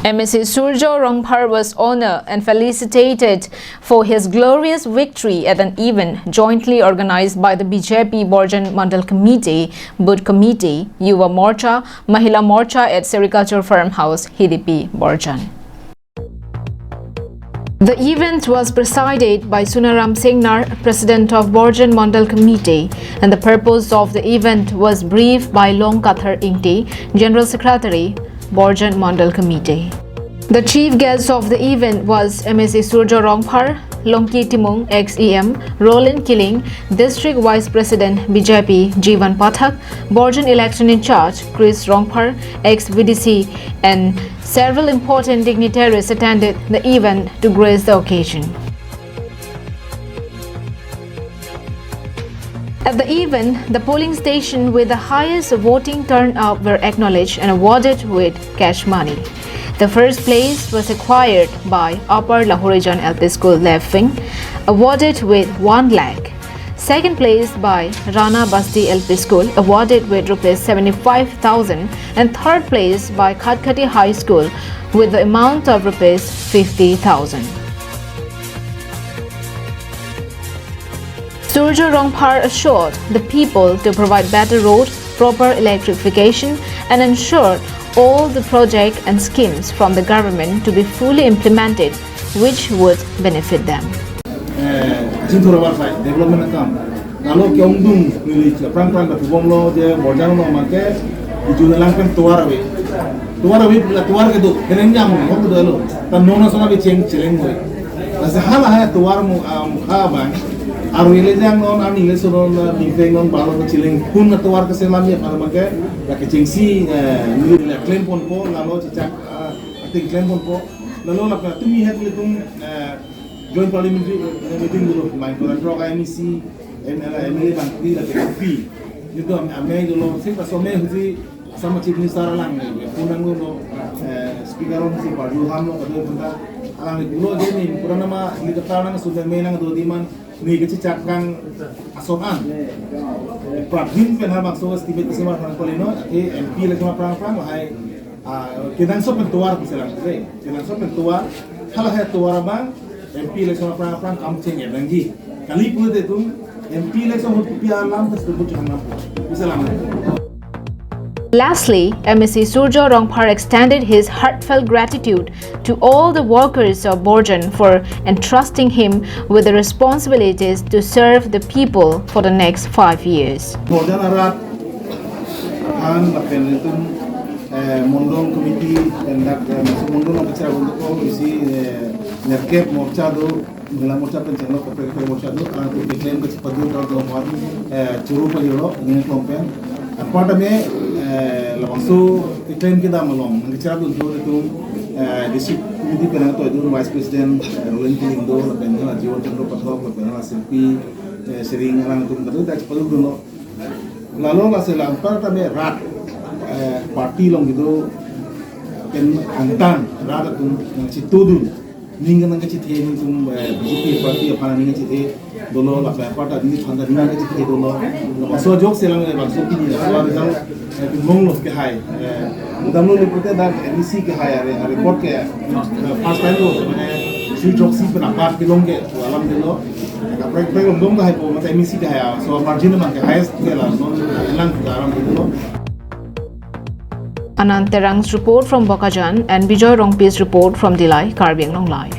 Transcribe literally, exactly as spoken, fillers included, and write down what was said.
M A C Surjo Rongphar was honored and felicitated for his glorious victory at an event jointly organized by the B J P Borjan Mandal Committee, Booth Committee, Yuva Morcha, Mahila Morcha at Sericulture Farmhouse, Hidipi, Borjan. The event was presided by Sunaram Singnar, President of Borjan Mandal Committee, and the purpose of the event was briefed by Longkathar Ingti, General Secretary, Borjan Mandal Committee. The chief guest of the event was M A C Surjo Rongphar, Longki Timung, ex E M, Roland Killing, District Vice President B J P, Jivan Pathak, Borjan election in charge, Chris Rongphar, ex V D C, and several important dignitaries attended the event to grace the occasion. At the event, the polling station with the highest voting turnout were acknowledged and awarded with cash money. The first place was acquired by Upper Lahorijan L P School, Left Wing, awarded with one lakh. Second place by Rana Basti L P School, awarded with rupees seventy-five thousand, and third place by Khatkhati High School with the amount of rupees fifty thousand. Surjo Rongphar assured the people to provide better road, proper electrification, and ensure all the project and schemes from the government to be fully implemented, which would benefit them. Eh, jin thura war sai, development akam. Nalo ke ongdung nili cha prang prang da pubom lo je Borjan lo mangke iju na lang pen tovar ave. Tovar ave, la tovar kedo, kereng jam mo kedo lo. Tan nona sona be cheng cheleng mo. Lasi hala hai tovar mu, ah, mukha bang. Arve le jang non, ani le so non, ah, bingkreng non, balo ke chileng pun na tovar ke selam ya, pada mangke, la kechengsi, eh, nili la klem ponpo, lalo chichak, ah, ating klem ponpo. Lalo la ka tumi het le tum, eh, joint parliamentary, eh, meeting dulu, main koran rok M E C, M L A, M L A bang, di la ke M P. Itu am-, amei dulu, sik ta some husi, Assam Chief Minister alang ni, punang lo, eh, speaker on si Padu Ham lo, kadoi punta, alang ni pulo je ni, pura nama helicopter nang sudah me nang do di man, ni kecicak kang asom an. Pradin pen ha bangso estimate ke sema prang kolino, ke M P le sema prang prang, lahai, ah, kenangsot pen tovar bisa lang, kenangsot pen tovar, halahai tovar abang, M P election aphrang aphrang kam cheng-et nangji. Kali pulote itum M P election ahut kopi alam tes tebut chang nam. Bisa lang. Lastly, M A C Surjo Rongphar extended his heartfelt gratitude to all the workers of Borjan for entrusting him with the responsibilities to serve the people for the next five years. Borjan arat aphan lapen itum, eh, Mondol Committee, and that, eh, Mondol ang kachira untuk ko isi, eh, nerkep morcha do, Mahila Morcha pen chenglo, kaprek kaprek morcha do, alang atum keklem kachipadu do do hor, eh, churu pajolo, ingin klompen. Apart tame, eh, labangso keklem kedam along, nangkachira dun do itum, eh, District Committee pen nangtoidun Vice President, eh, Roland Killing do, lapen hala Jiwan Chandra Pathak, lapen hala Silpi, eh, Sering alang atum kadu dak chipadu dunlo. Lalo lasi la anparta me rat, eh, party along kedo pen angtan rat atum nangchitudun. Ning nangkachithe nelitum, eh, B J P party aphan ning kachithe dolo, lapen anparta ning aphan ning kachithe dolo. Labangso ajok selang, eh, bangso pini, so result, eh, pimong lo kehai. Eh, damlo le pute dak M E C kehai are, are report ke, eh, first time lo, mane, sui joksi pen apat kelong ke, alam dolo. Kaprek kaprek longdong kehai po, mate M E C kehai, so margin man ke highest ke la, non, eh, lang ke alam dolo. Anand Terang's report from Bokajan and Bijoy Rongpi's report from Dillai, Karbi Anglong Live.